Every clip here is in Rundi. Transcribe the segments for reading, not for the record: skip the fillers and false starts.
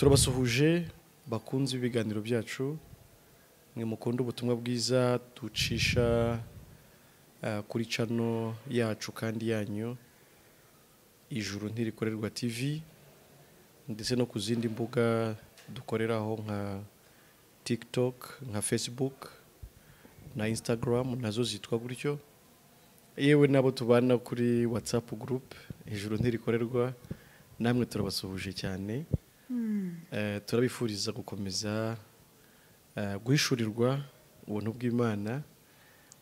Turabasuhuje bakunze ibiganiro byacu, mwe mukunda ubutumwa bwiza ducisha kuri channel yacu kandi yanyu Ijuru Ntirikorerwa TV, ndetse no ku zindi mbuga dukoreraho nka TikTok, nka Facebook na Instagram, nazo zitwa gutyo. Yewe nabo tubana kuri WhatsApp group Ijuru Ntirikorerwa, namwe turabasuhuje cyane. Turabifuriza gukomeza guhishurirwa ubuntu bw'Imana.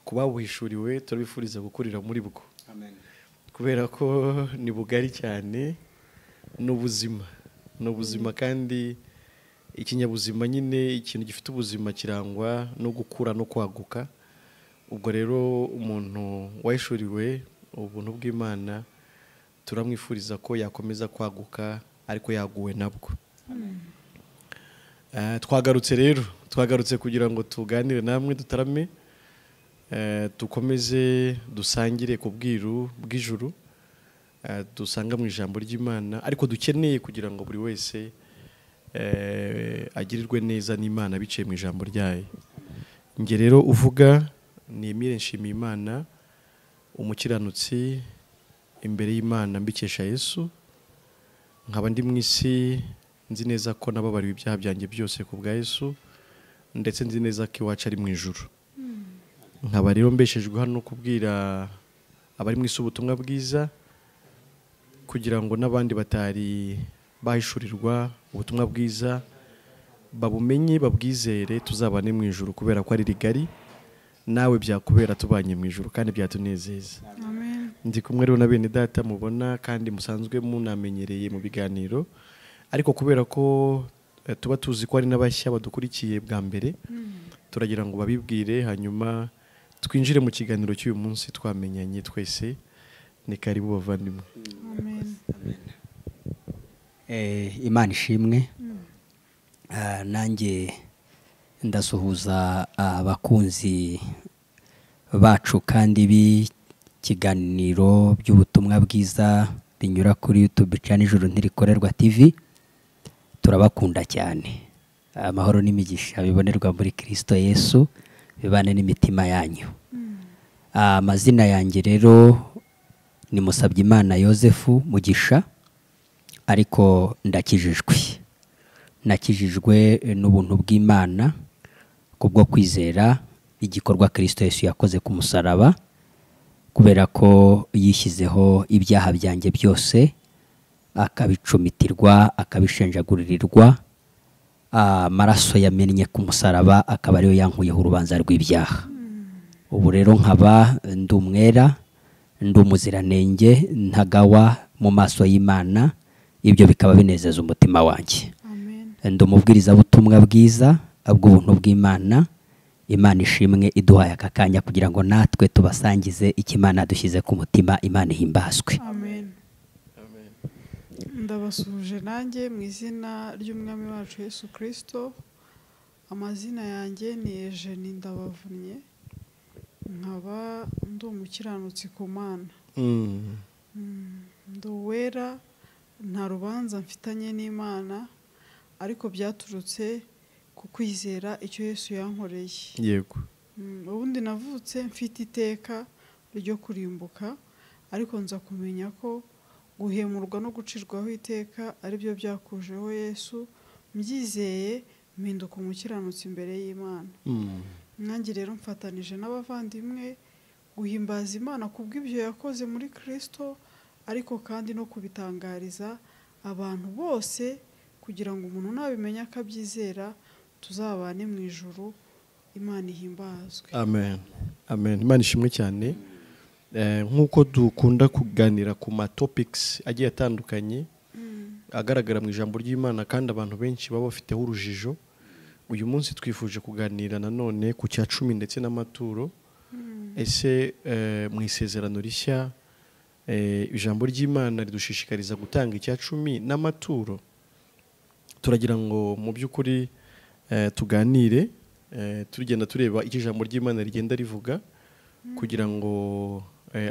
Kuba buhishuriwe turabifuriza gukurira muri bwo. Amen. Kubera ko ni bugari cyane, n'ubuzima ni ubuzima, kandi ikinyabuzima nyine, ikintu gifite ubuzima kirangwa no gukura no kwaguka. Ubwo rero umuntu wahishuriwe ubuntu bw'Imana turamwifuriza ko yakomeza kwaguka, ariko yaguwe nabwo. Twagarutse rero, twagarutse kugira ngo tuganire namwe, dutarame, dukomeze dusangire ku bwiru bw'ijuru, dusanga mu ijambo ry'Imana, ariko dukeneye kugira ngo buri wese agirirwe neza n'Imana biciye mu ijambo ryayo. Nge rero uvuga ni Emile Nshimiyimana, umukiranutsi imbere y'Imana mbikesha Yesu, nkaba ndi mu isi nzi neza ko nababariwe ibyaha byanjye byose ku bwa Yesu, ndetse nzi neza ko iwacu ari mu ijuru. Nkaba rero mbeshejwe hano kubwira abari mu isi ubutumwa bwiza, kugira ngo n'abandi batari bahishurirwa ubutumwa bwiza babumenye, babwizere, tuzabane mu ijuru, kubera ko ari rigari. Nawe byakubera tubanye mu ijuru kandi byatunezeza. Amen. Ndi kumwe rero na bene data mubona kandi musanzwe munamenyereye mu biganiro, ariko kubera ko tuba tuzi ko ari n'abashya badukurikiye bwa mbere, turagira ngo babibwire, hanyuma twinjire mu kiganiro cy'uyu munsi twamenyanye twese. Ni karibu bavandimwe. Amen. Imana ishimwe. Nanjye ndasuhuza abakunzi bacu kandi b'ikiganiro by'ubutumwa bwiza binyura kuri YouTube channel Ijuru Ntirikorerwa TV. Turabakunda cyane. Amahoro n'imigisha bibonerwa muri Kristo Yesu bibane n'imitima yanyu. Amazina yanjye rero ni Musabyimana Yosefu Mugisha, ariko ndakijijwe. Nakijijwe n'ubuntu bw'Imana kubwo kwizera igikorwa Kristo Yesu yakoze ku musaraba, kubera ko yishyizeho ibyaha byanjye byose, akabicumitirwa, akabishenjaguririrwa, amaraso yamennye ku musaraba akaba ariyo yankuyeho urubanza rw'ibyaha. Ubu rero nkaba ndi umwera, ndi umuziranenge, ntagawa mu maso y'Imana, ibyo bikaba binezeza umutima wanjye. Amen. Ndi umubwirizabutumwa bwiza bw'ubuntu bw'Imana. Imana ishimwe iduhaye aka kanya kugira ngo natwe tubasangize icyo Imana dushyize ku mutima. Imana ihimbazwe. Amen. Amen. Ndabasuhuje nanjye mu izina ry'Umwami wacu Yesu Kristo. Amazina yanjye ni Eugenie Ndabavunnye, nkaba ndi umukiranutsi ku Mana. Ndi uwera, nta rubanza mfitanye n'Imana, ariko byaturutse ku kwizera icyo Yesu yankoreye. Yego. Ubundi navutse mfite iteka ryo kurimbuka, ariko nza kumenya ko guhemurwa no gucirwaho iteka aribyo byakujeho Yesu. Mbyizeye mpinduka umukiranutsi imbere y'Imana. Nanjye rero mfatanije n'abavandimwe guhimbaza Imana kubw'ibyo yakoze muri Kristo, ariko kandi no kubitangariza abantu bose, kugira ngo umuntu nabimenya akabyizera tuzabane mu ijuru. Imana ihimbazwe. Amen. Amen. Imana ishimwe cyane. Nk'uko dukunda kuganira ku ma topics agiye atandukanye agaragara mu ijambo ry'Imana, kandi abantu benshi baba bafiteho urujijo, uyu munsi twifuje kuganira nanone ku cya 10 ndetse n'amaturo. Ese mu isezerano rishya ijambo ry'Imana ridushishikariza gutanga icya 10 n'amaturo? Turagira ngo mu by'ukuri tuganire, tugenda tureba icyo ijambo ry'Imana rigenda rivuga, kugira ngo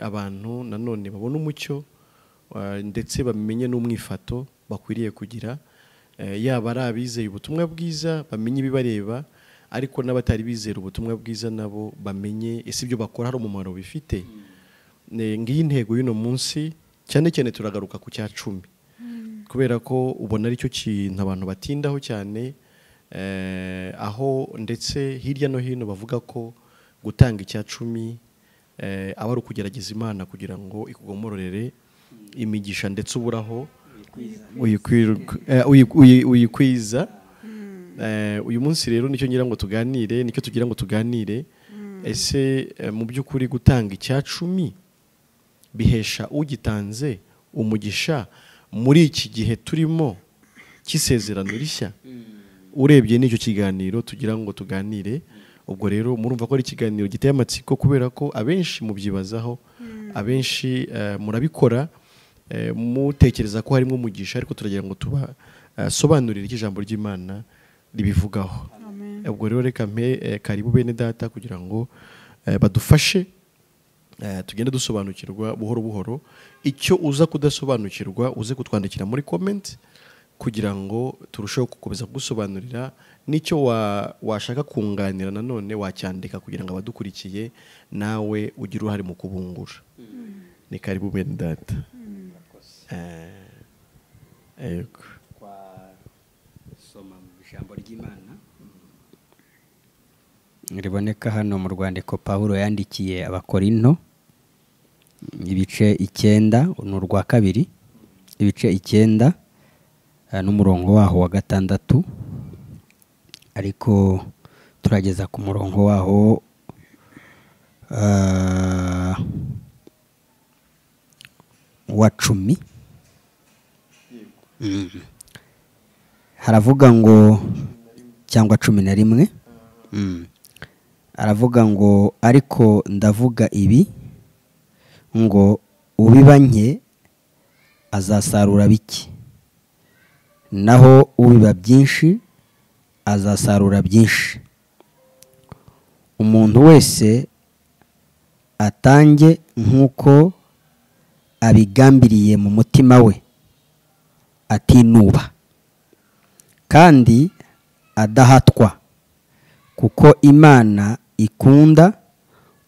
abantu nanone babone umucyo, ndetse bamenye n'umwifato bakwiriye kugira. Yaba ari abizeye ubutumwa bwiza bamenye ibibareba, ariko n'abatari bizera ubutumwa bwiza nabo bamenye ese ibyo bakora hari umumaro bifite. Ngiyi intego y'uno munsi, cyane cyane turagaruka ku cya 10, kubera ko ubona aricyo kintu abantu batindaho cyane, aho ndetse hirya no hino bavuga ko gutanga icya 10 aba ari ukugerageza Imana kugira ngo ikugomororere imigisha ndetse uburaho uyikwiza. Uyu munsi rero nicyo ngira ngo tuganire, nicyo tugira ngo tuganire. Ese mu by'ukuri gutanga icya 10 bihesha ugitanze umugisha muri iki gihe turimo cy'isezerano rishya? Urebye n'icyo kiganiro tugira ngo tuganire. Ubwo rero murumva ko ari ikiganiro giteye amatsiko, kubera ko abenshi mubyibazaho, abenshi murabikora mutekereza ko harimo umugisha, ariko turagira ngo tubasobanurire icyo ijambo ry'Imana ribivugaho. Ubwo rero reka mpe karibu bene data kugira ngo badufashe tugende dusobanukirwa buhoro buhoro. Icyo uza kudasobanukirwa uze kutwandikira muri comment kugira ngo turusheho gukomeza kugusobanurira, n'icyo washaka kunganira nanone wacyandika kugira ngo abadukurikiye nawe ugire uruhare mu kubungura. Ni karibu bene data. Yego. Twasoma mu ijambo ry'Imana riboneka hano mu rwandiko Pawulo yandikiye Abakorinto, ibice 9, ni urwa kabiri, ibice 9 n'umurongo waho wa 6, ariko turageza ku murongo waho wa 10. Haravuga ngo, cyangwa 11, aravuga ngo ariko ndavuga ibi ngo ubiba nke azasarura bike, naho ubiba byinshi azasarura byinshi. Umuntu wese atange nk'uko abigambiriye mu mutima we, atinuba kandi adahatwa, kuko Imana ikunda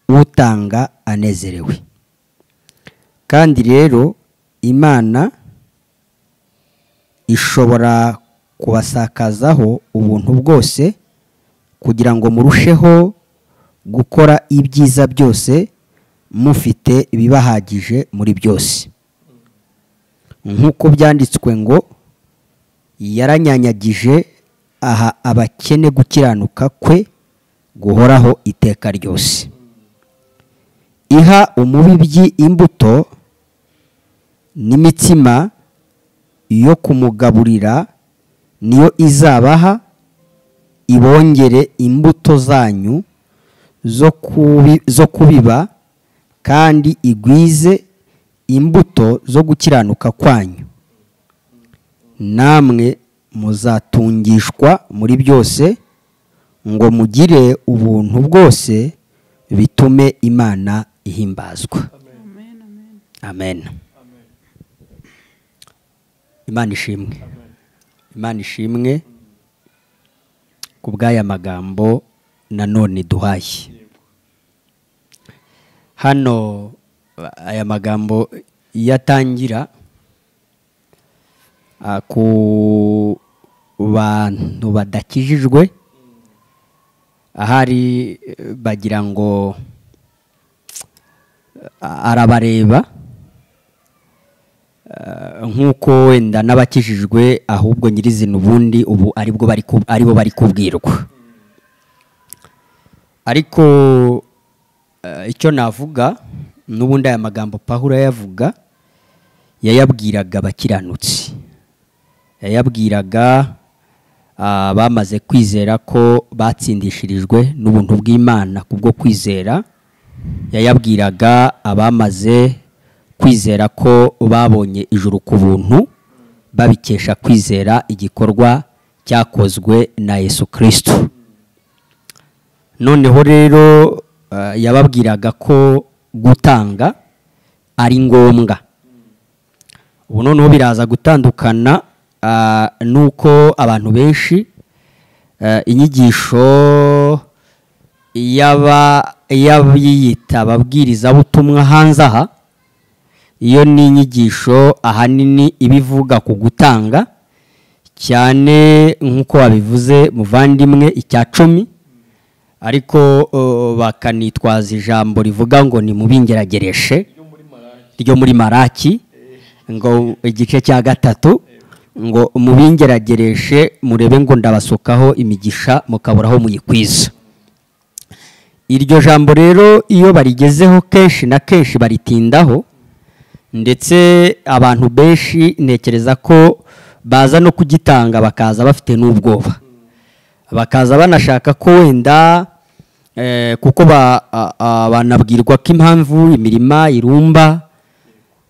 utanga anezerewe. Kandi rero Imana ishobora kubasakazaho ubuntu bwose, kugira ngo murusheho gukora ibyiza byose mufite ibibahagije muri byose. Nk'uko byanditswe ngo yaranyanyagije aha abakene gukiranuka kwe guhoraho iteka ryose. Iha umubibyi imbuto n'imitsima yo kumugaburira, niyo izabaha ibongere imbuto zanyu zo kubiba, kandi igwize imbuto zo gukiranuka kwanyu. Namwe muzatungishwa muri byose, ngo mugire ubuntu bwose, bitume Imana ihimbazwa. Amen. Imana ishimwe. Imana ishimwe kubw'aya magambo nanone duhaye. Hano aya magambo yatangira ku bantu badakijijwe, ahari bagira ngo arabareba nk'uko wenda n'abakijijwe, ahubwo nyirizina ubundi ubu aribwo aribo bari kubwirwa. Ariko icyo navuga n'ubundi aya magambo Pawulo yavuga, yayabwiraga abakiranutsi, yayabwiraga bamaze kwizera ko batsindishirijwe n'ubuntu bw'Imana kubwo kwizera, yayabwiraga abamaze kwizera ko babonye ijuru ku buntu babikesha kwizera igikorwa cyakozwe na Yesu Kristo. Noneho rero yababwiraga ko gutanga ari ngombwa. Ubu noneho biraza gutandukana Nuko abantu benshi inyigisho y'abiyita ababwirizabutumwa hanze aha, iyo ni inyigisho ahanini ibivuga ku gutanga cyane nk'uko wabivuze muvandimwe icya 10, ariko bakanitwaza ijambo rivuga ngo ni mubingeragereshe ryo muri Maraki ngo igice cya 3 ngo mubingeragereshe murebe ngo ndabasukaho imigisha mukaburaho muyikwiza. Iryo jambo rero iyo barigezeho kenshi na kenshi baritindaho, ndetse abantu benshi ntekereza ko baza no kugitanga bakaza bafite n'ubwoba, bakaza banashaka ko wenda kuko banabwirwa ko impamvu imirima irumba,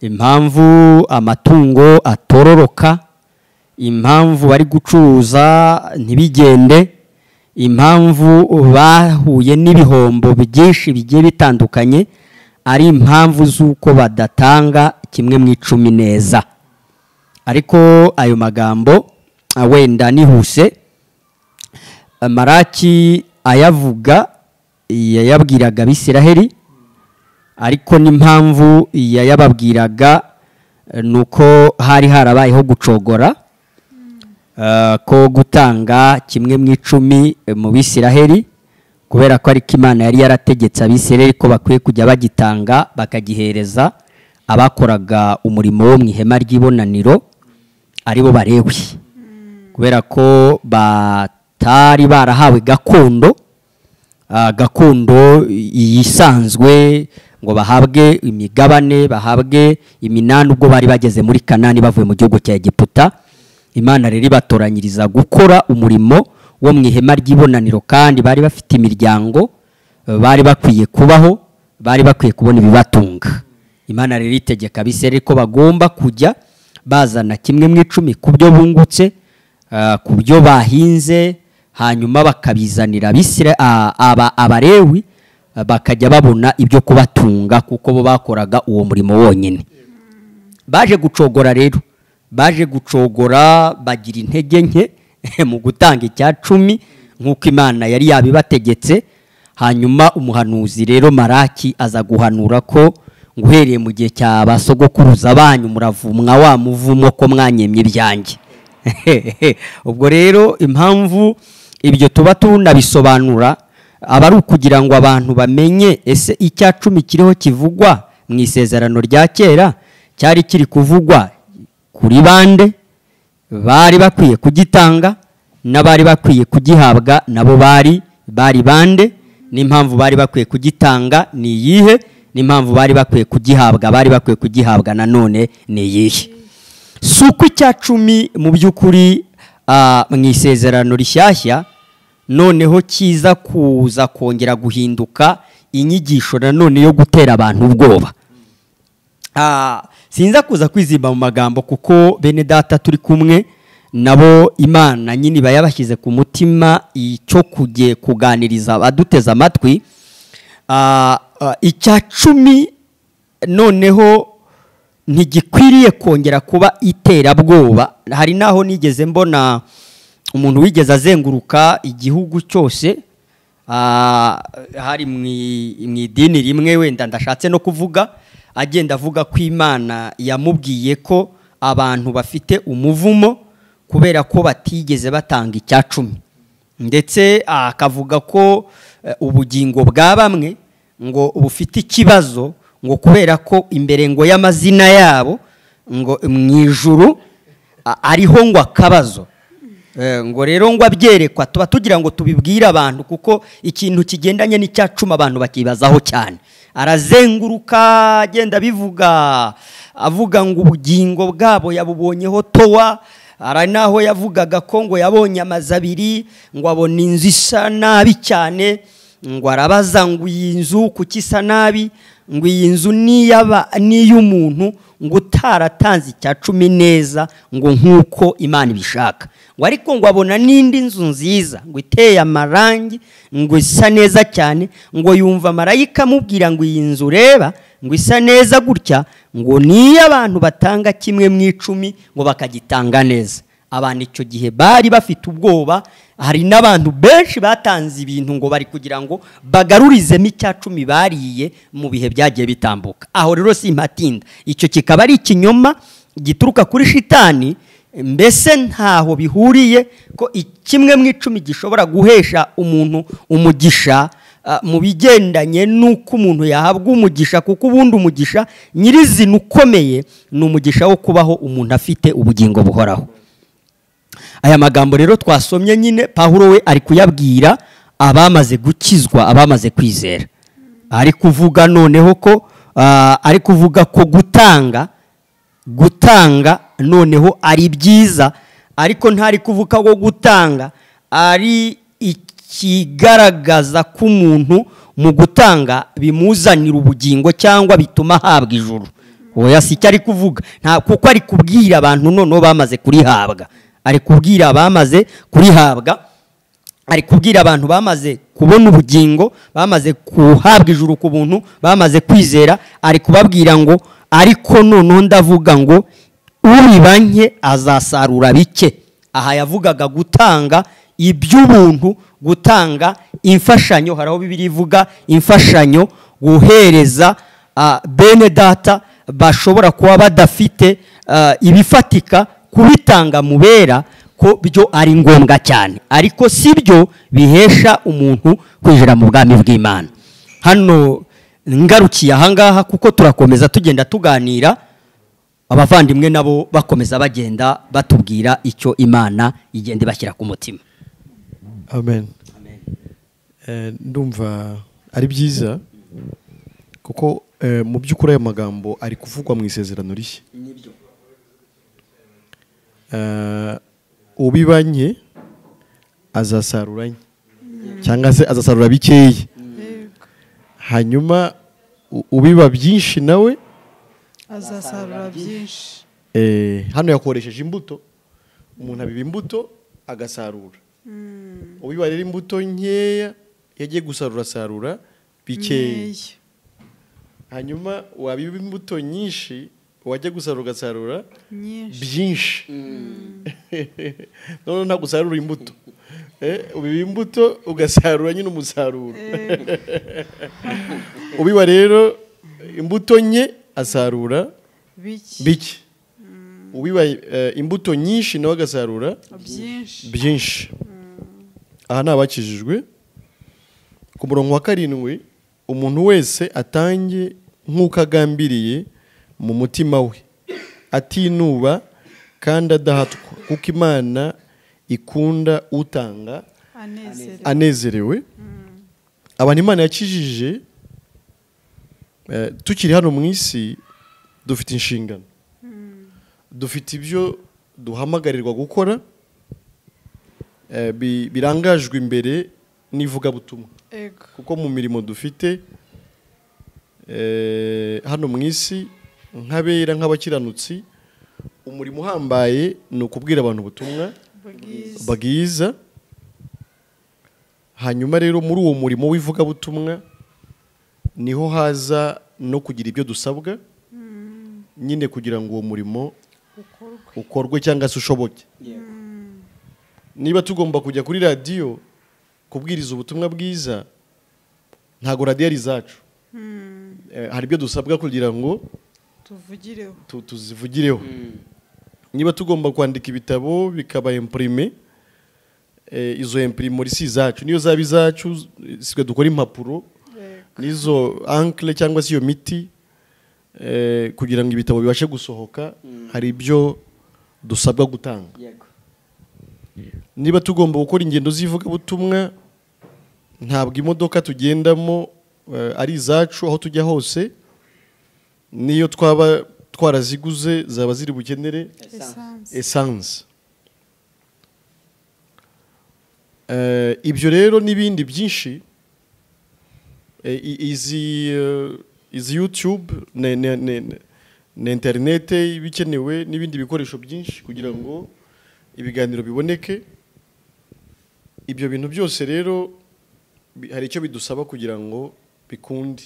impamvu amatungo atororoka, impamvu bari gucuruza ntibigende, impamvu bahuye n'ibihombo byinshi bigiye bitandukanye, ari impamvu z'uko badatanga kimwe mu 10 neza. Ariko ayo magambo wenda nihuse, Maraki ayavuga yayabwiraga Abisiraheli, ariko n'impamvu yayababwiraga nuko hari harabayeho gucogora ko gutanga kimwe mu 10 mu Bisiraheli, kubera ko ariko Imana yari yarategetse Abisiraheli ko bakwiye kujya bagitanga bakagihereza abakoraga umurimo wo mu ihema ry'ibonaniro aribo Balewi, kubera ko batari barahawe gakondo, gakondo yisanzwe ngo bahabwe imigabane, bahabwe iminani ubwo bari bageze muri Kanani bavuye mu gihugu cya Egiputa. Imana rero ibatoranyiriza gukora umurimo wo mu ihema ry'ibonaniro, kandi bari bafite imiryango, bari bakwiye kubaho, bari bakwiye kubona ibibatunga. Imana rero itegeka Abisirayeli ko bagomba kujya bazana kimwe mu 10 ku byo bungutse, ku byo bahinze, hanyuma bakabizanira Abalewi bakajya babona ibyo kubatunga, kuko bo bakoraga uwo murimo wonyine. Baje gucogora rero, baje gucogora bagira intege nke mu gutanga icya 10 nk'uko Imana yari yabibategetse. Hanyuma umuhanuzi rero Maraki aza guhanura ko nguhereye mu gihe cya basogokuruza banyu muravumwa wa muvumo ko mwanyemye ibyanjye. Ubwo rero impamvu ibyo tuba tunabisobanura aba ari ukugira ngo abantu bamenye ese icya 10 kiriho kivugwa mu isezerano rya kera cyari kiri kuvugwa kuri bande bari bakwiye kugitanga, n'abari bakwiye kugihabwa nabo bari bande, n'impamvu bari bakwiye kugitanga ni iyihe, n'impamvu bari bakwiye kugihabwa bari bakwiye kugihabwa nanone ni iyihe. Si uko icya 10 mu by'ukuri mu isezerano rishyashya noneho kiza kuza kongera guhinduka inyigisho nanone yo gutera abantu ubwoba. Sinza kuza kwizimba mu magambo kuko bene data turi kumwe nabo Imana nyine bayabashyize ku mutima icyo kujye kuganiriza abaduteze amatwi. Icya 10 noneho ntigikwiriye kongera kuba iterabwoba. Hari naho nigeze mbona umuntu wigeze azenguruka igihugu cyose, hari mu idini rimwe wenda ndashatse no kuvuga, agenda avuga ko Imana yamubwiye ko abantu bafite umuvumo kubera ko batigeze batanga icya 10, ndetse akavuga ko ubugingo bwa bamwe ngo bufite ikibazo ngo kubera ko imbere ngo y'amazina yabo ngo mu ijuru ariho ngo akabazo. Ngo rero ngo abyerekwa tuba tugira ngo tubibwire abantu, kuko ikintu kigendanye n'icya 10 abantu bakibazaho cyane. Arazenguruka agenda bivuga avuga ngo ubugingo bwabo yabubonyeho towa, ara naho yavugaga ko ngo yabonye amazu abiri, ngo abona inzu isa nabi cyane, ngo arabaza ngo iyi nzu kuki isa nabi, ngo iyi nzu n'iy'umuntu ngo utaratanze icya 10 neza ngo nkuko Imana ibishaka, ngo ariko ngo abona n'indi nzu nziza ngo iteye amarangi ngo isa neza cyane, ngo yumva marayika amubwira ngo iyi nzu reba ngo isa neza gutya, ngo niyo abantu batanga kimwe mu 10 ngo bakagitanga neza. Abantu icyo gihe bari bafite ubwoba, hari n'abantu benshi batanze ibintu ngo bari kugira ngo bagarurizemo 10 bariye mu bihe byagiye bitambuka. Aho rero simpatinda, icyo kikaba ari ikinyoma gituruka kuri shitani, mbese ntaho bihuriye ko 1 mu 10 gishobora guhesha umuntu umugisha mu bigendanye n'uko umuntu yahabwa umugisha, kuko ubundi umugisha nyirizina ukomeye ni umugisha wo kubaho umuntu afite ubugingo buhoraho. Aya magambo rero twasomye nyine Pawulo we ari kuyabwira abamaze gukizwa, abamaze kwizera. Ari kuvuga noneho ko ari kuvuga ko gutanga noneho ari byiza, ariko ntari kuvuga ko gutanga ari ikigaragaza ko umuntu mu gutanga bimuzanira ubugingo cyangwa bituma ahabwa ijuru. Oya, si icyo ari kuvuga, nta kuko ari kubwira abantu noneho bamaze kurihabwa, ari kubwira abamaze kurihabwa, ari kubwira abantu bamaze kubona ubugingo, bamaze kuhabwa ijuru ku buntu, bamaze kwizera. Ari kubabwira ngo ariko noneho ndavuga ngo ubiba nke azasarura bike. Aha yavugaga gutanga iby'ubuntu, gutanga imfashanyo. Hari aho Bibiliya ivuga imfashanyo, guhereza bene data bashobora kuba badafite ibifatika, kubitanga mu bera ko byo ari ngombwa cyane, ariko si byo bihesha umuntu kwinjira mu bwami bw'Imana. Hano ngarukiye ahangaha kuko turakomeza tugenda tuganira, abavandimwe nabo bakomeza bagenda batubwira icyo Imana igenda ibashyira ku mutima. Amen. Ndumva ari byiza kuko mu by'ukuri aya magambo ari kuvugwa mu isezerano rishya. Ubiba nke azasarura nke, cyangwa se azasarura bikeya. Hanyuma ubiba byinshi nawe azasarura byinshi. Hano yakoresheje imbuto, umuntu abiba imbuto agasarura. Ubiba rero imbuto nkeya yagiye gusarura asarura bikeya. Nkeya. Hanyuma wabiba imbuto nyinshi wajya gusarura ugasarura nyinshi. Byinshi. Noneho ntabwo usarura imbuto, ubiba imbuto ugasarura nyine umusaruro. Ubiba rero imbuto nke asarura bike. Bike. Ubiba imbuto nyinshi nawe agasarura byinshi. Byinshi. Aha ni abakijijwe. Ku murongo wa 7, umuntu wese atange nk'uko agambiriye mu mutima we, atinuba kandi adahatwa, kuko Imana ikunda utanga anezerewe. Anezerewe. Abantu Imana yakijije, tukiri hano mu isi dufite inshingano, dufite ibyo duhamagarirwa gukora, birangajwe imbere n'ivugabutumwa. Kuko mu mirimo dufite hano mu isi nk'abera, nk'abakiranutsi, umurimo uhambaye ni ukubwira abantu ubutumwa bwiza. Bwiza. Hanyuma rero muri uwo murimo w'ivugabutumwa niho haza no kugira ibyo dusabwa nyine kugira ngo uwo murimo ukorwe, ukorwe cyangwa se ushoboke. Niba tugomba kujya kuri radiyo kubwiriza ubutumwa bwiza, ntabwo radiyo ari izacu. Hari ibyo dusabwa kugira ngo tuvugireho, tuzivugireho. Niba tugomba kwandika ibitabo bikaba imprimé, izo imprimerie si izacu. Niyo zaba izacu, sitwe dukora impapuro n'izo encre cyangwa se iyo miti, kugira ngo ibitabo bibashe gusohoka, hari ibyo dusabwa gutanga. Niba tugomba gukora ingendo z'ivugabutumwa, ntabwo imodoka tugendamo ari izacu aho tujya hose. Niyo twaba twaraziguze zaba ziri bukenere essence. Essence. Ibyo rero n'ibindi byinshi, izi YouTube ne internet ibikenewe n'ibindi bikoresho byinshi kugira ngo ibiganiro biboneke. Ibyo bintu byose rero hari icyo bidusaba kugira ngo bikunde.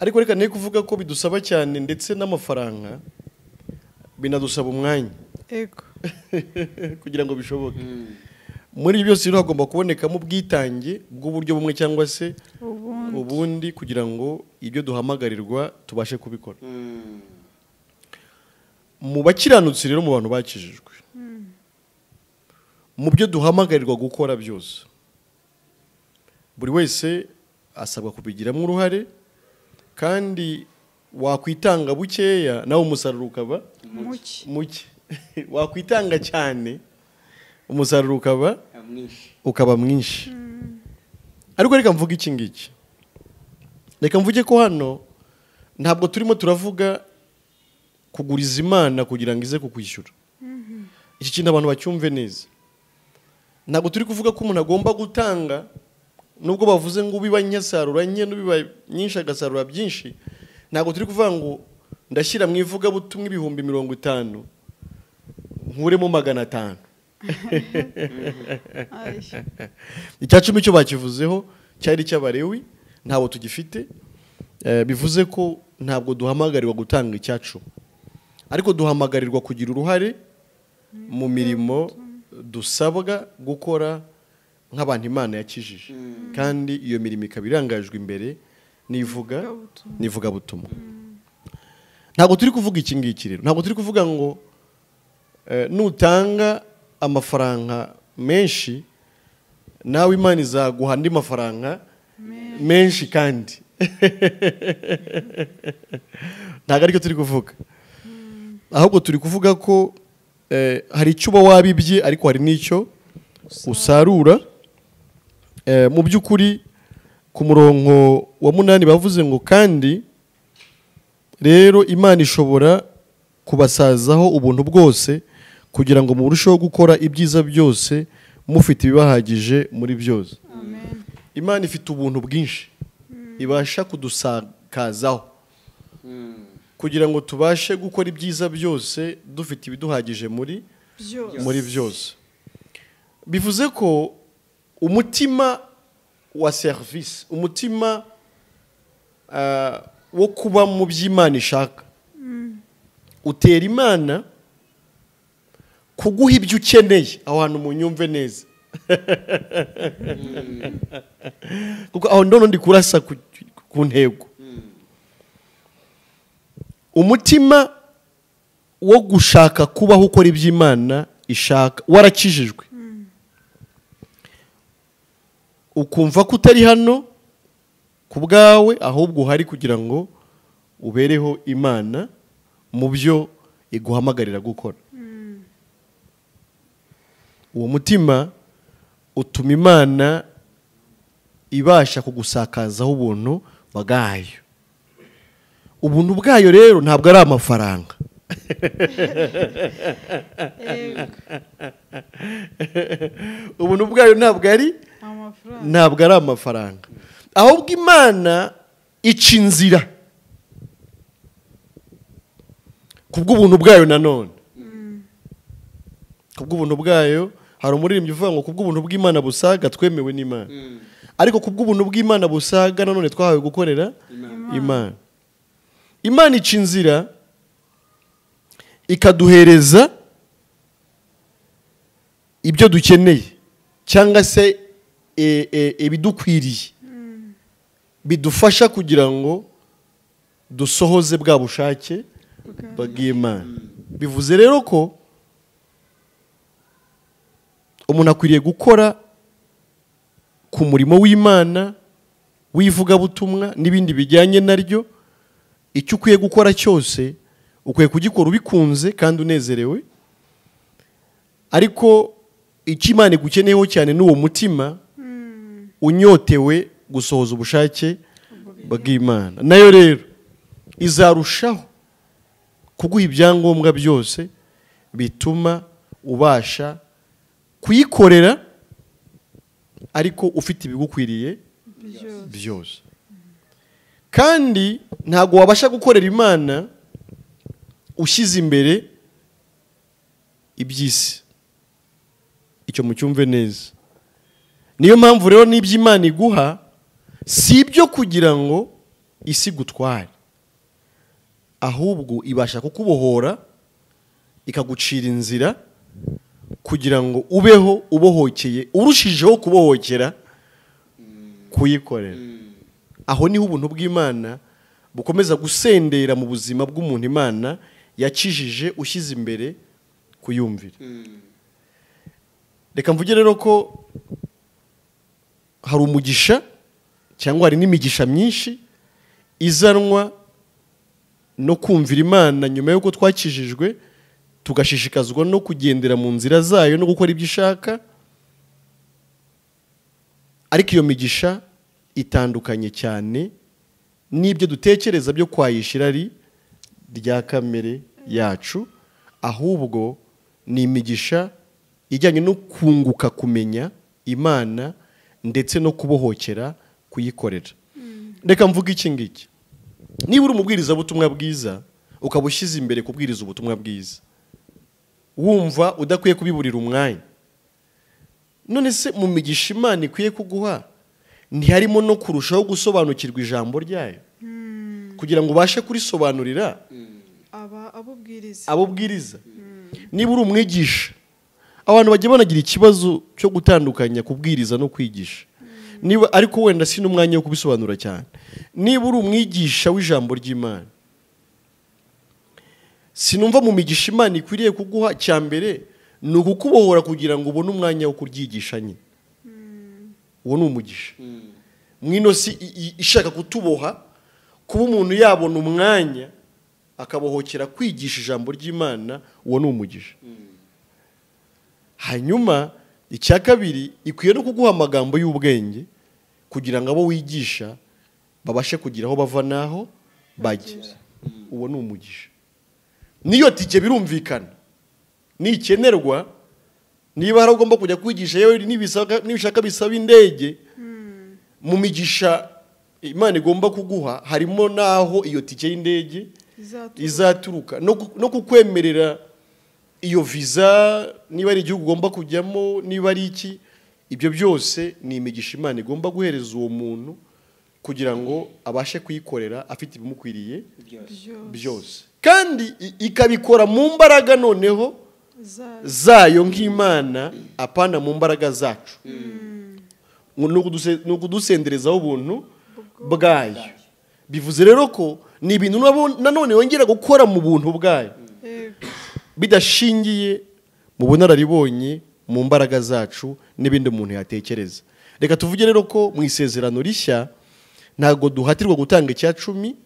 Ariko reka ne kuvuga ko bidusaba cyane ndetse n'amafaranga, binadusaba umwanya. Kugira ngo bishoboke. Muri ibyo byose rero hagomba kubonekamo ubwitange bw'uburyo bumwe cyangwa se ubundi kugira ngo ibyo duhamagarirwa tubashe kubikora. Mu bakiranutsi rero, mu bantu bakijijwe, mu byo duhamagarirwa gukora byose, buri wese asabwa kubigiramo uruhare, kandi wakwitanga bukeya nawe umusaruro ukaba muke, wakwitanga cyane umusaruro ukaba mwinshi. Ariko reka mvuge iki ngiki, reka mvuge ko hano ntabwo turimo turavuga kuguriza Imana kugira ngo ize kukwishyura. Iki kintu abantu bacyumve neza. Ntabwo turi kuvuga ko umuntu agomba gutanga, nubwo bavuze ngo ubiba nyasarura nke n'ubiba nyinshi agasarura byinshi. Ntabwo turi kuvuga ngo ndashyira mu ivugabutumwa 50,000 nkuremo 500. Icya cumi cyo bakivuzeho cyari cy'Abalewi, ntabwo tugifite. Bivuze ko ntabwo duhamagarirwa gutanga icyacu, ariko duhamagarirwa kugira uruhare mu mirimo dusabwa gukora nk'abantu Imana yakijije, kandi iyo mirimo ikaba irangajwe imbere n'ivugabutumwa. Ntabwo turi kuvuga iki ngiki rero, ntabwo turi kuvuga ngo nutanga amafaranga menshi nawe Imana izaguha andi mafaranga menshi, kandi ntabwo aricyo turi kuvuga. Ahubwo turi kuvuga ko hari icyo uba wabibye ariko hari n'icyo usarura. Mu by'ukuri ku murongo wa 8 bavuze ngo kandi rero Imana ishobora kubasazaho ubuntu bwose kugira ngo murusheho gukora ibyiza byose mufite ibibahagije muri byose. Imana ifite ubuntu bwinshi ibasha kudusakazaho kugira ngo tubashe gukora ibyiza byose dufite ibiduhagije muri byose. Bivuze ko umutima wa service, umutima wo kuba mu by'Imana ishaka, utera Imana kuguha ibyo ukeneye. Aho hantu munyumve neza, kuko aho ndono ndi kurasa ku ntego. Umutima wo gushaka kubaho ukora iby'Imana ishaka, warakijijwe, ukumva ko utari hano ku bwawe ahubwo uhari kugira ngo ubereho Imana mu byo iguhamagarira gukora. Uwo mutima utuma Imana ibasha kugusakazaho ubuntu bwayo. Ubuntu bwayo rero ntabwo ari amafaranga. Ubuntu bwayo ntabwo ari amafaranga, ahubwo Imana ica inzira kubw'ubuntu bwayo. Nanone kubw'ubuntu bwayo, hari umuririmbyi uvuga ngo kubw'ubuntu bw'Imana busaga twemewe n'Imana, ariko kubw'ubuntu bw'Imana busaga nanone twahawe gukorera Imana. Imana ica inzira ikaduhereza ibyo dukeneye cyangwa se ibidukwiriye bidufasha kugira ngo dusohoze bwa bushake bw'Imana. Bivuze rero ko umuntu akwiriye gukora ku murimo w'Imana w'ivugabutumwa n'ibindi bijyanye naryo. Icyo ukwiye gukora cyose ukwiye kugikora ubikunze kandi unezerewe, ariko icyo Imana igukeneyeho cyane n'uwo mutima unyotewe gusohoza ubushake bw'Imana. Nayo rero izarushaho kuguha ibyangombwa byose bituma ubasha kuyikorera ariko ufite ibigukwiriye byose. Kandi ntabwo wabasha gukorera Imana ushyize imbere iby'isi. Icyo mucyumve neza. Niyo mpamvu rero n'ibyo Imana iguha si ibyo kugira ngo isi gutware, ahubwo ibasha kukubohora ikagucira inzira kugira ngo ubeho ubohokeye, urushijeho kubohokera kuyikorera. Aho niho ubuntu bw'Imana bukomeza gusendera mu buzima bw'umuntu Imana yakijije, ushyize imbere kuyumvira. Reka mvuge rero ko hari umugisha cyangwa hari n'imigisha myinshi izanwa no kumvira Imana nyuma y'uko twakijijwe, tugashishikazwa no kugendera mu nzira zayo no gukora ibyo ishaka. Ariko iyo migisha itandukanye cyane n'ibyo dutekereza byo kwayisha irari rya kamere yacu, ahubwo ni imigisha ijyanye no kunguka kumenya Imana ndetse no kubohokera kuyikorera. Reka mvuge iki ngiki: niba uri umubwirizabutumwa bwiza, ukaba ushyize imbere kubwiriza ubutumwa bwiza, wumva udakwiye kubiburira umwanya, none se mu migisha Imana ikwiye kuguha ntiharimo no kurushaho gusobanukirwa ijambo ryayo, kugira ngo ubashe kurisobanurira abo ubwiriza? Niba uri umwigisha, abantu bajya banagira ikibazo cyo gutandukanya kubwiriza no kwigisha, niba ariko wenda si n'umwanya wo kubisobanura cyane. Niba uri umwigisha w'ijambo ry'Imana, sinumva mu migisha Imana ikwiriye kuguha cya mbere ni ukukubohora kugira ngo ubone umwanya wo kuryigisha nyine. Uwo ni umugisha. Mwino si ishaka kutuboha, kuba umuntu yabona umwanya akabohokera kwigisha ijambo ry'Imana, uwo ni umugisha. Hanyuma icya kabiri, ikwiye no kuguha amagambo y'ubwenge kugira ngo abo wigisha babashe kugira aho bava naho bajya. Uwo ni umugisha. Niyo tike birumvikana nikenerwa, niba hari ugomba kujya kwigisha, yewe nibishaka bisaba indege, mu migisha Imana igomba kuguha harimo naho iyo tike y'indege izaturuka, no kukwemerera iyo visa, niba ari igihugu ugomba kujyamo, niba ari iki, ibyo byose ni imigisha Imana igomba guhereza uwo muntu kugira ngo abashe kuyikorera afite ibimukwiriye byose, kandi ikabikora mu mbaraga noneho zayo nk'Imana, apana mu mbaraga zacu. Ni ukudusenderezaho ubuntu bwayo. Bivuze rero ko ni ibintu nanone wongera gukora mu buntu bwayo, bidashingiye mu bunararibonye, mu mbaraga zacu n'ibindi umuntu yatekereza. Reka tuvuge rero ko mu isezerano rishya ntabwo duhatirwa gutanga icya cumi,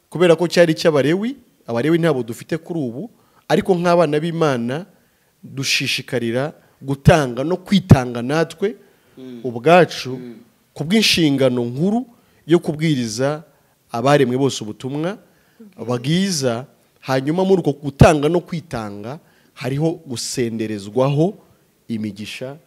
kubera ko cyari icy'Abarewi. Abarewi ntabwo dufite kuri ubu, ariko nk'abana b'Imana dushishikarira gutanga no kwitanga natwe ubwacu ku bw'inshingano nkuru yo kubwiriza abaremwe bose ubutumwa bwiza. Hanyuma muri uko gutanga no kwitanga hariho gusenderezwaho imigisha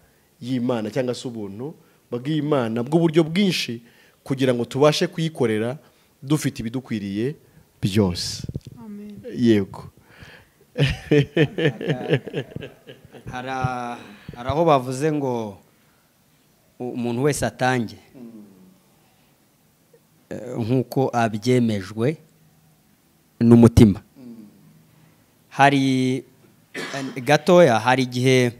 y'Imana cyangwa se ubuntu bw'Imana bw'uburyo bwinshi, kugira ngo tubashe kuyikorera dufite ibidukwiriye byose. Amen. Yego. Hari aho bavuze ngo umuntu wese atange nk'uko abyemejwe n'umutima. Hari gatoya, hari igihe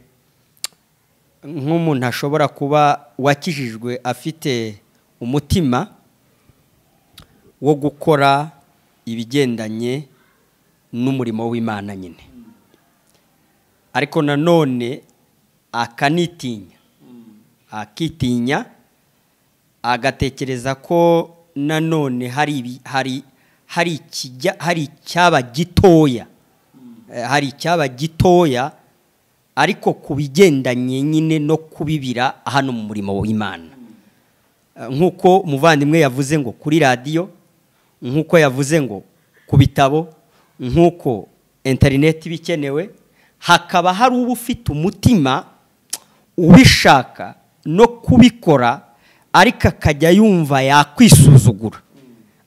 nk'umuntu ashobora kuba wakijijwe afite umutima wo gukora ibigendanye n'umurimo w'Imana nyine, ariko nanone akanitinya, akitinya, agatekereza ko nanone hari icyaba gitoya, hari icyaba gitoya, ariko kubigendanye nyine no kubibira hano mu murimo w'Imana. Nkuko umuvandimwe yavuze ngo kuri radiyo, nkuko yavuze ngo ku bitabo, nkuko interineti bikenewe, hakaba hari uba ufite umutima ubishaka no kubikora, ariko akajya yumva yakwisuzugura,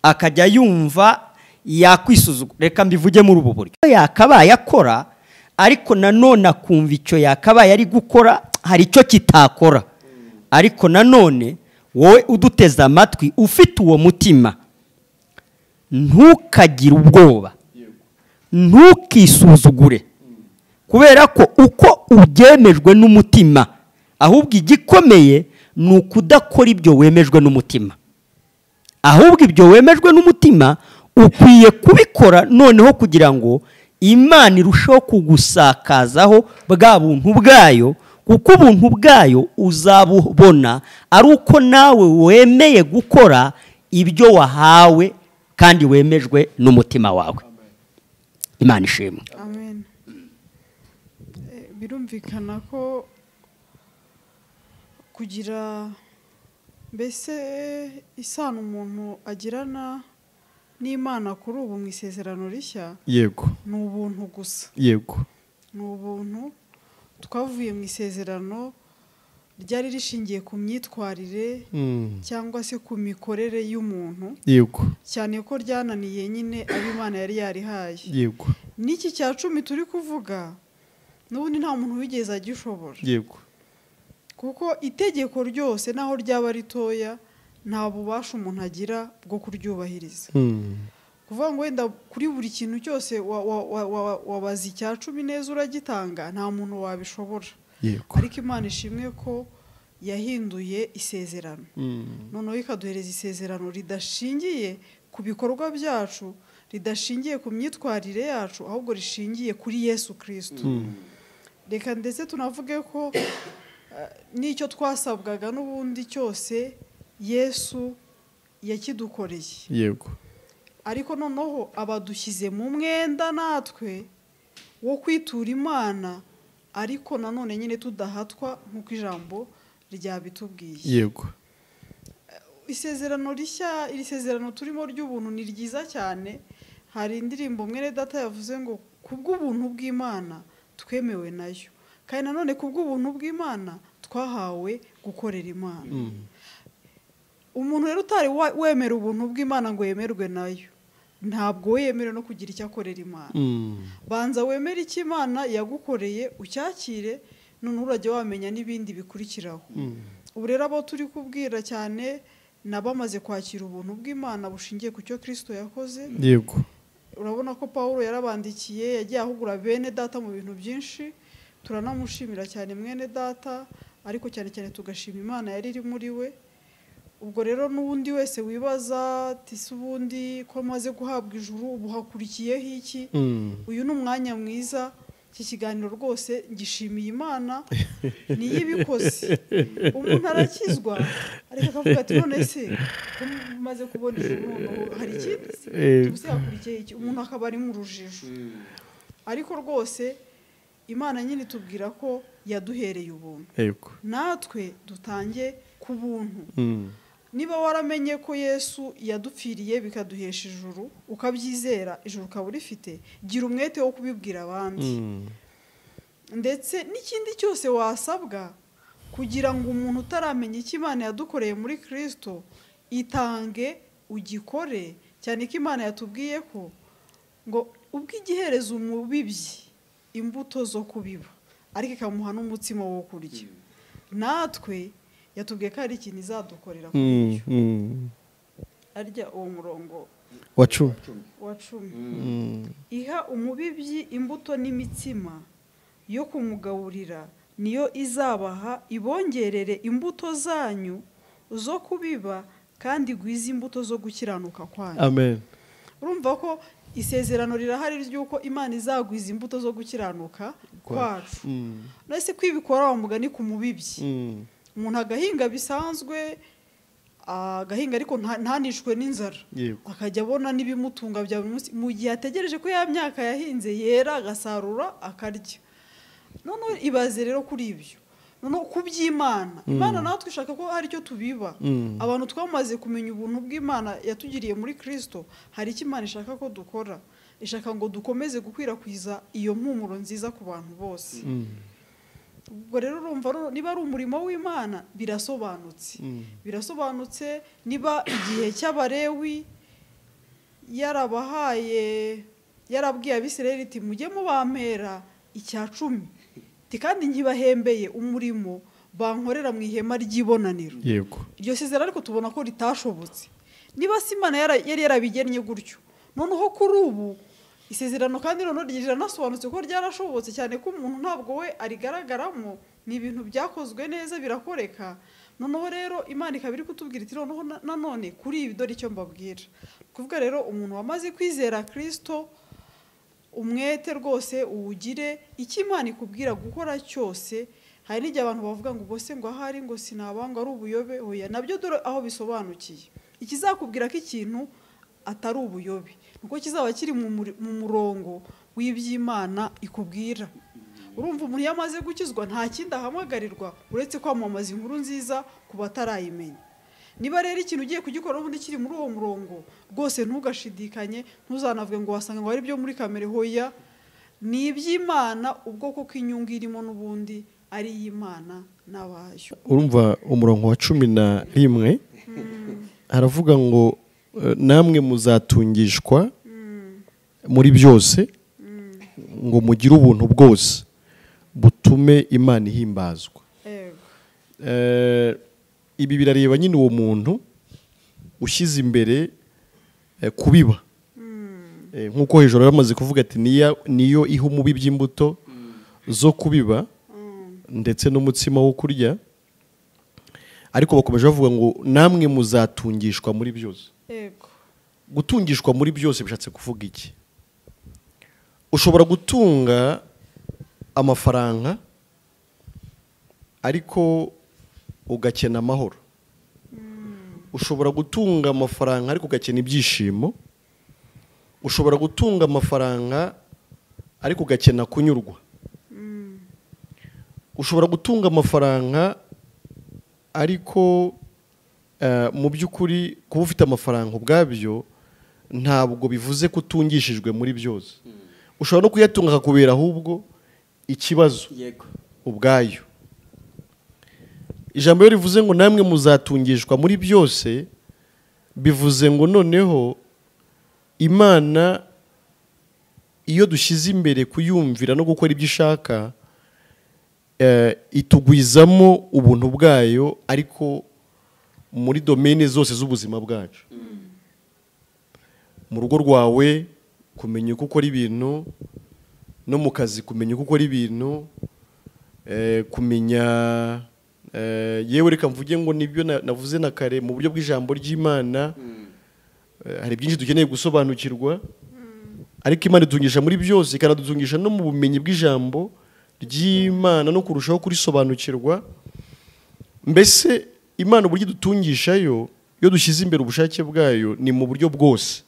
akajya yumva yakwisuzugura. Reka mbivuge muri ubu buryo, yakabaye akora, ariko nanone akumva icyo yakabaye ari gukora hari icyo kitakora. Ariko nanone wowe uduteze amatwi ufite uwo mutima, ntukagire ubwoba, ntukisuzugure, Kubera ko uko ubyemejwe n'umutima, ahubwo igikomeye ni ukudakora ibyo wemejwe n'umutima. Ahubwo ibyo wemejwe n'umutima ukwiye kubikora noneho kugira ngo Imana irusheho kugusakazaho bwa buntu bwayo, kuko ubuntu bwayo uzabubona ari uko nawe wemeye gukora ibyo wahawe kandi wemejwe n'umutima wawe. Imana ishimwe. Amen. Birumvikana ko kugira mbese isano umuntu agirana n'Imana kuri ubu mu isezerano rishya, yego, ni ubuntu gusa. Yego, ni ubuntu. Twavuye mu isezerano ryari rishingiye ku myitwarire cyangwa se ku mikorere y'umuntu, yego, cyane ko ryananiye nyine abo Imana yari yarihaye. Yego, n'iki cya 10 turi kuvuga n'ubundi nta muntu wigeze agishobora. Yego, kuko itegeko ryose naho ryaba ritoya nta bubasha umuntu agira bwo kuryubahiriza. Kuvuga ngo wenda kuri buri kintu cyose wabaza icya 10 neza uragitanga, nta muntu wabishobora. Ariko Imana ishimwe ko yahinduye isezerano, noneho ikaduhereza isezerano ridashingiye ku bikorwa byacu, ridashingiye ku myitwarire yacu, ahubwo rishingiye kuri Yesu Kristo. Reka ndetse tunavuge ko n'icyo twasabwaga n'ubundi cyose Yesu yakidukoreye. Yego, ariko noneho abadushyize mu mwenda natwe wo kwitura Imana, ariko nanone nyine tudahatwa nk'uko ijambo ryabitubwiye. Yego, isezerano rishya, iri sezerano turimo ry'ubuntu ni ryiza cyane. Hari indirimbo mwene data yavuze ngo kubw'ubuntu bw'Imana twemewe nayo, kandi nanone kubw'ubuntu bw'Imana twahawe gukorera Imana. Umuntu rero utari wemera ubuntu bw'Imana ngo yemerwe nayo, ntabwo yemerewe no kugira icyo akorera Imana. Banza wemere icyo Imana yagukoreye ucyakire, none urajya wamenya n'ibindi bikurikiraho. Ubu rero abo turi kubwira cyane nabamaze kwakira ubuntu bw'Imana bushingiye ku cyo Kristo yakoze. Yego, urabona ko Paulo yarabandikiye, yagiye ahugura bene data mu bintu byinshi, turanamushimira cyane mwene data, ariko cyane cyane tugashima Imana yari iri muri we. Ubwo rero n'ubundi wese wibaza ati se ubundi ko maze guhabwa ijuru ubu hakurikiyeho iki, uyu ni umwanya mwiza. Iki kiganiro rwose ngishimiye Imana niyo ibikoze. Umuntu arakizwa ariko akavuga ati none se ko maze kubona ijuru hari ikindi se, ubuse hakurikiyeho iki? Umuntu akaba ari mu rujijo. Ariko rwose Imana nyine itubwira ko yaduhereye ubuntu, natwe dutange ku buntu. Niba waramenye ko Yesu yadupfiriye bikaduhesha ijuru, ukabyizera ijuru ukaba urifite, gira umwete wo kubibwira abandi. Ndetse n'ikindi cyose wasabwa kugira ngo umuntu utaramenya icyo Imana yadukoreye muri Kristo itange ugikore, cyane ko Imana yatubwiye ko ngo ubwo igihereza umubibyi imbuto zo kubiba ariko ikamuha n'umutsima wo kurya, natwe yatubwiye ko hari ikintu izadukorera kuri icyo. Arya uwo murongo wa 10 iha umubibyi imbuto n'imitsima yo kumugaburira, niyo izabaha ibongerere imbuto zanyu zo kubiba kandi igwize imbuto zo gukiranuka kwanyu. Amen. Urumva ko isezerano rirahari ry'uko Imana izagwiza imbuto zo gukiranuka kwacu. None kwibikora wa mugani ku mubibyi, umuntu agahinga bisanzwe, agahinga ariko ntanishwe n'inzara, akajya abona n'ibimutunga bya buri munsi mu gihe ategereje ko ya myaka yahinze yera agasarura akarya. None ibaze rero kuri ibyo, none kuby'Imana, Imana natwe ishaka ko hari icyo tubiba. Abantu twamaze kumenya ubuntu bw'Imana yatugiriye muri Kristo, hari icyo Imana ishaka ko dukora, ishaka ngo dukomeze gukwirakwiza iyo mpumuro nziza ku bantu bose. Ubwo rero urumva niba ari umurimo w'Imana birasobanutse, birasobanutse. Niba igihe cy'Abalewi yarabahaye, yarabwiye Abisirayeli iti mujye mubampera icya 10, kandi nkibahembeye umurimo bankorera mu ihema ry'ibonaniro. Yego, iryo sezerano ariko tubona ko ritashobotse. Niba se Imana yari yarabigennye gutyo, noneho kuri ubu Isezerano kandi noneho riranasobanutse ko ryarashobotse cyane ko umuntu ntabwo we arigaragaramo, ni ibintu byakozwe neza birakoreka. Noneho rero Imana ikaba iri kutubwira iti noneho nanone kuri ibi dore icyo mbabwira. Kuvuga rero umuntu wamaze kwizera Kristo, umwete rwose uwugire, icyo Imana ikubwira gukora cyose. Hari n'igihe abantu bavuga ngo ubwo se ngo ahari ngo sinabanga ari ubuyobe, oya, nabyo dore aho bisobanukiye. Ikizakubwira ko ikintu atari ubuyobe nuko kizaba kiri mu murongo w'iby'Imana ikubwira. Urumva umuntu yamaze gukizwa nta kindi ahamagarirwa uretse kwamamaza inkuru nziza ku batarayimenya. Niba rero ikintu ugiye kugikora ubundi kiri muri uwo murongo rwose ntugashidikanye, ntuzanavuge ngo wasanga ngo ari byo muri kamere, hoya, ni iby'Imana ubwoko k'inyungu irimo n'ubundi ari iy'Imana n'abayo. Urumva umurongo wa 11 haravuga ngo namwe muzatungishwa muri byose ngo mugire ubuntu bwose butume Imana ihimbazwa. Ibi birareba nyine uwo muntu ushyize imbere kubiba, nkuko hejuru yaramaze kuvuga ati niyo iha umubi by'imbuto zo kubiba ndetse n'umutsima wo kurya, ariko bakomeje bavuga ngo namwe muzatungishwa muri byose. Gutungishwa muri byose bishatse kuvuga iki? Ushobora gutunga amafaranga ariko ugakena amahoro. Ushobora gutunga amafaranga ariko ugakena ibyishimo. Ushobora gutunga amafaranga ariko ugakena kunyurwa. Ushobora gutunga amafaranga ariko mu by'ukuri kuba ufite amafaranga ubwabyo ntabwo bivuze ko utungishijwe muri byose. Ushobora no kuyatunga akakubera ahubwo ikibazo ubwayo. Ijambo ryo rivuze ngo namwe muzatungishwa muri byose, bivuze ngo noneho Imana iyo dushyize imbere kuyumvira no gukora ibyo ishaka, itugwizamo ubuntu bwayo ariko muri domene zose z'ubuzima bwacu. Mu rugo rwawe kumenya uko ukora ibintu, no mu kazi kumenya uko ukora ibintu, kumenya yewe reka mvuge ngo nibyo navuze na kare mu buryo bw'ijambo ry'Imana, hari byinshi dukeneye gusobanukirwa, ariko Imana idutungisha muri byose, ikanadutungisha no mu bumenyi bw'ijambo ry'Imana no kurushaho kurisobanukirwa. Mbese Imana uburyo idutungishayo iyo dushyize imbere ubushake bwayo ni mu buryo bwose.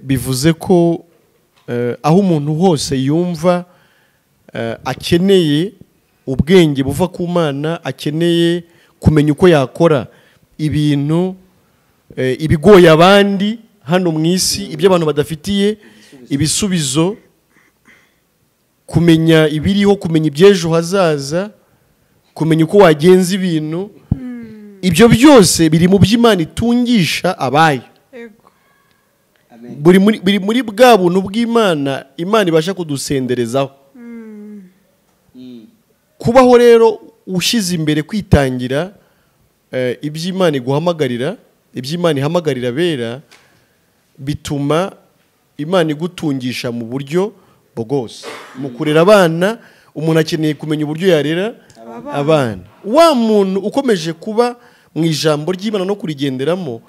Bivuze ko aho umuntu hose yumva akeneye ubwenge buva ku Mana, akeneye kumenya uko yakora ibintu ibigoye abandi hano mu isi, ibyo abantu badafitiye ibisubizo, kumenya ibiriho, kumenya iby'ejo hazaza, kumenya uko wagenza ibintu, ibyo byose biri mu by'Imana itungisha abayo. Biri muri bwa buntu bw'Imana Imana ibasha kudusenderezaho. Kubaho rero ushyize imbere kwitangira iby'Imana iguhamagarira, iby'Imana ihamagarira abera, bituma Imana igutungisha mu buryo bwose. Mu kurera abana, umuntu akeneye kumenya uburyo yarera abana. Wa muntu ukomeje kuba mu ijambo ry'Imana no kurigenderamo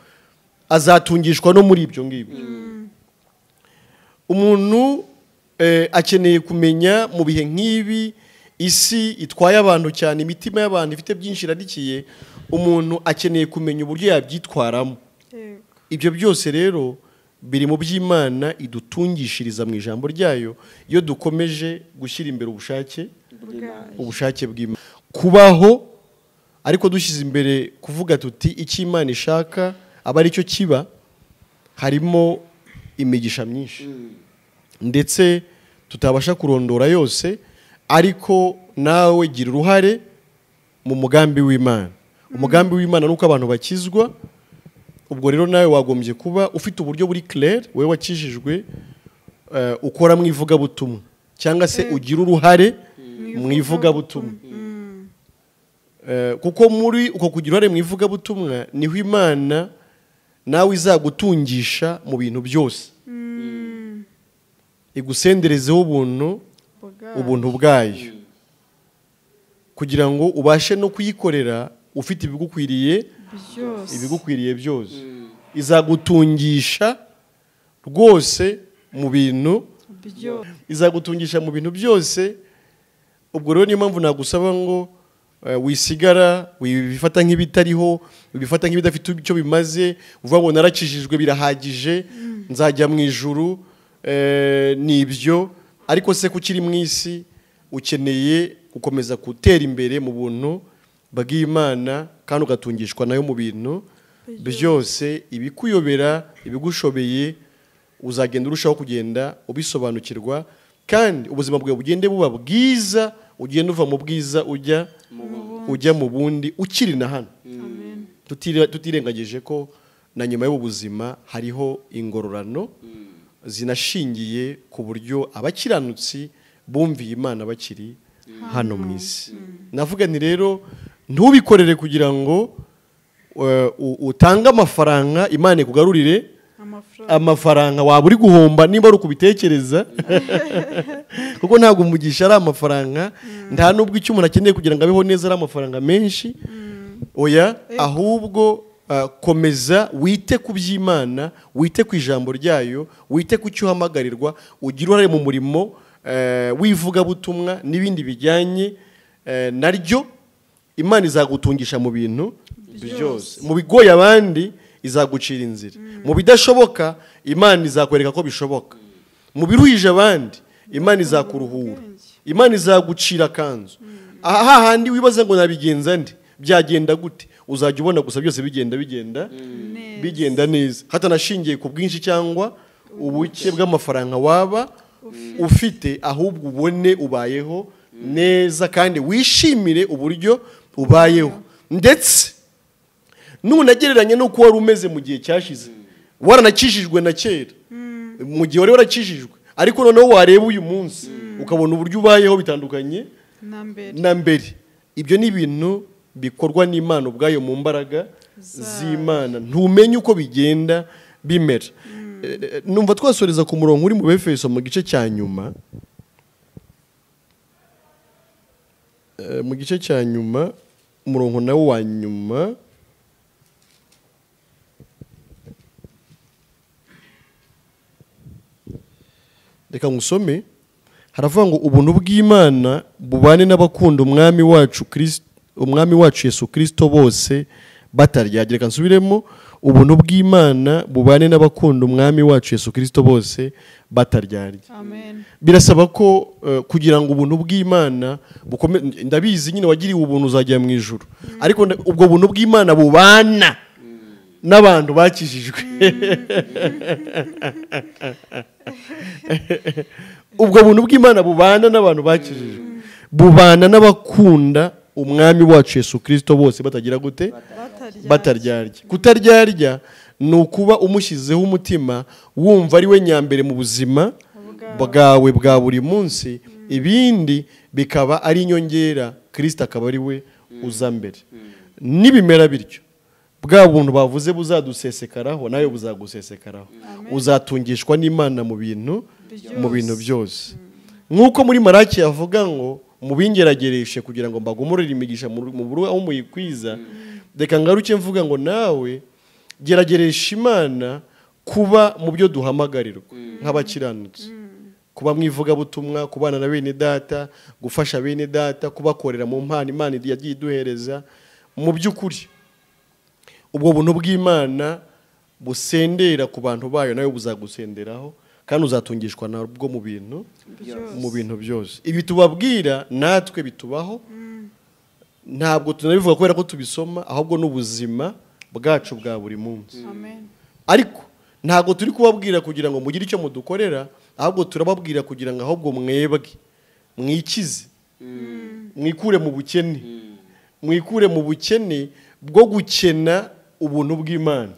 azatungishwa no muri ibyo ngibyo. Umuntu akeneye kumenya mu bihe nk'ibi isi itwaye abantu cyane, imitima y'abantu ifite byinshi irarikiye, umuntu akeneye kumenya uburyo yabyitwaramo. Ibyo byose rero biri mu by'Imana idutungishiriza mu ijambo ryayo iyo dukomeje gushyira imbere ubushake bw'Imana. Kubaho ariko dushyize imbere kuvuga tuti icyo Imana ishaka aba aricyo kiba, harimo imigisha myinshi ndetse tutabasha kurondora yose, ariko nawe gira uruhare mu mugambi w'Imana. Umugambi w'Imana nuko abantu bakizwa. Ubwo rero nawe wagombye kuba ufite uburyo buri clair, wewe wakijijwe, ukora mu ivugabutumwa cyangwa se ugira uruhare mu ivugabutumwa. Kuko muri uko kugira uruhare mu ivugabutumwa niho Imana nawe izagutungisha mu bintu byose. igusenderezeho ubuntu bwayo kugira ngo ubashe no kuyikorera ufite ibigukwiriye byose. Izagutungisha rwose mu bintu byose, izagutungisha mu bintu byose. Ubwo rero niyo mpamvu nagusaba ngo wisigara wibifata nk'ibitariho, wibifata nk'ibidafite icyo bimaze, uvuga ngo narakijijwe birahagije nzajya mu ijuru nibyo. Ariko se kukiri mu isi ukeneye gukomeza gutera imbere mu buntu bw'Imana kandi ugatungishwa nayo mu bintu byose. Ibikuyobera, ibigushobeye uzagenda urushaho kugenda ubisobanukirwa, kandi ubuzima bwawe bugende buba bwiza, ugenda uva mu bwiza ujya mu bundi ukiri na hano. Tutirengagije ko na nyuma y'ubu buzima hariho ingororano zinashingiye ku buryo abakiranutsi bumviye Imana bakiri hano mu isi. Navuga nti rero ntubikorere kugira ngo utange amafaranga Imana ikugarurire amafaranga waba uri guhomba niba ari ukubitekereza, kuko ntabwo umugisha ari amafaranga, nta nubwo icyo umuntu akeneye kugira ngo abeho neza ari amafaranga menshi. Oya, ahubwo komeza wite ku by'Imana, wite ku ijambo ryayo, wite ku cyo uhamagarirwa, ugire uruhare mu murimo w'ivugabutumwa n'ibindi bijyanye naryo. Imana izagutungisha mu bintu byose. Mu bigoye abandi izagucira inzira, mu bidashoboka Imana izakwereka ko bishoboka, mu biruhije abandi Imana izakuruhura, Imana izagucira akanzu. Aha handi wibaza ngo nabigenza nde, byagenda gute, uzajya ubona gusa byose bigenda bigenda neza, hatanashingiye ku bwinshi cyangwa ubuke bw'amafaranga waba ufite, ahubwo ubone ubayeho neza kandi wishimire uburyo ubayeho, ndetse nunagereranye n'uko wari umeze mu gihe cyashize, waranakijijwe na kera mu gihe wari warakijijwe, ariko noneho wareba uyu munsi ukabona uburyo ubayeho bitandukanye na mbere. Ibyo ni ibintu bikorwa n'Imana ubwayo mu mbaraga z'Imana, ntumenye uko bigenda bimera. Numva twasoreza ku murongo uri mu Befeso mu gice cya nyuma, mu gice cya nyuma umurongo nawo wa nyuma. Reka ngusome. Haravuga ngo ubuntu bw'Imana bubane n'abakunda umwami wacu Kristo, umwami wacu Yesu Kristo bose bataryagira. Reka nsubiremo, ubuntu bw'Imana bubane n'abakunda umwami wacu Yesu Kristo bose bataryarya. Amen. Birasaba ko kugira ngo ubuntu bw'Imana bukome, ndabizi nyine wagiriwe ubuntu uzajya mu ijuru, ariko ubwo buntu bw'Imana bubana n'abantu bakijijwe. Ubwo buntu bw'Imana bubana n'abantu bakijijwe, bubana n'abakunda umwami wacu Yesu Kristo bose batagira gute? Bataryarya. Kutaryarya ni ukuba umushyizeho umutima, wumva ari we nyambere mu buzima bwawe bwa buri munsi, ibindi bikaba ari inyongera, Kristo akaba ari we uza mbere. Nibimera bityo, bwa buntu bavuze buzadusesekaraho, nawe buzagusesekaraho, uzatungishwa n'Imana mu bintu byose. Nk'uko muri Malaki yavuga ngo mubingeragereshe kugira ngo mbagumurire imigisha mu buru aho muyikwiza, reka ngaruke mvuga ngo nawe gerageresha Imana kuba mu byo duhamagarirwa nk'abakiranutsi, kuba mwivugabutumwa, kubana na bene data, gufasha bene data, kubakorera mu mpano Imana yagiye iduhereza. Mu by'ukuri ubwo buntu bw'Imana busendera ku bantu bayo, nawe buzagusenderaho kandi uzatungishwa nabwo mu bintu byose. Ibi tubabwira natwe bitubaho, ntabwo tunabivuga kubera ko tubisoma, ahubwo n'ubuzima bwacu bwa buri munsi. Amen. Ariko ntabwo turi kubabwira kugira ngo mugire icyo mudukorera, ahubwo turababwira kugira ngo ahubwo mwebwe mwikize, mwikure mu bukene, mwikure mu bukene bwo gukena ubuntu bw'Imana,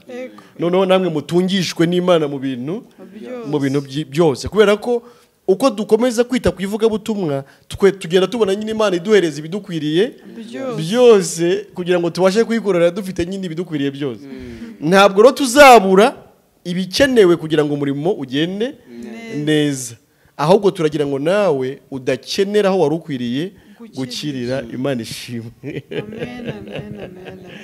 noneho namwe mutungishwe n'Imana mu bintu byose. Kubera ko uko dukomeza kwita ku ivugabutumwa, twe tugenda tubona nyine Imana iduhereza ibidukwiriye byose kugira ngo tubashe kuyikorera dufite nyine ibidukwiriye byose. Ntabwo rero tuzabura ibikenewe kugira ngo umurimo ugende neza, Ahubwo turagira ngo nawe udakenera aho wari ukwiriye Gukirira. gukirira. Imana ishimwe. Amen, amen, amen, amen.